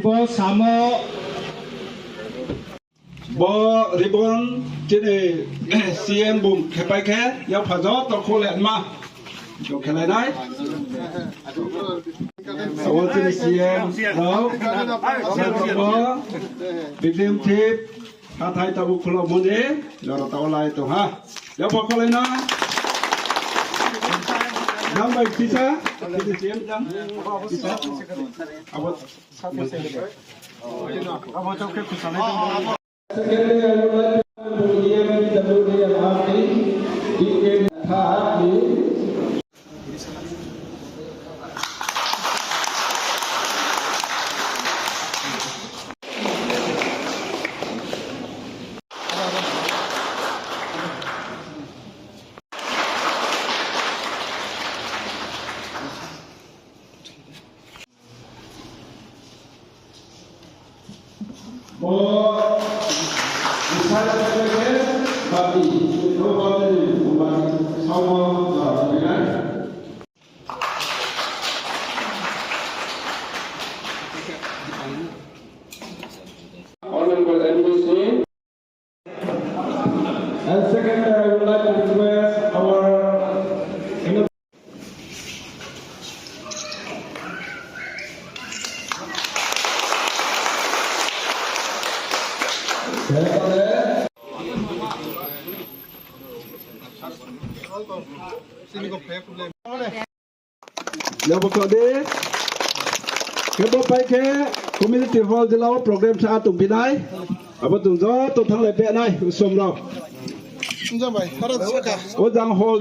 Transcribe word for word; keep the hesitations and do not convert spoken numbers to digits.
Bo samo. Bo ribbon chini C M bung khepai khe yapha joto khole ma. Jo khelai nai. Abo chini C M rok. Bo victim tip. Hathai tabuk khulok muni, jora tao lai tong ha. Yapha khwlai na. Jang bai kisa, kisa C M jang. Kisa. Abo. Abo chok khe kusa lai tong. Secondly, I would like to welcome E M P W D M R T, D K Tha, please. Bo, Honorable M D C. And second, I would like to request our Lebo kode. Kebo pai khe community hall jila o program sa tung binai. Abo tung joto thanglai pe nai usom rok. Enjoy bai, harap saka. O jang hall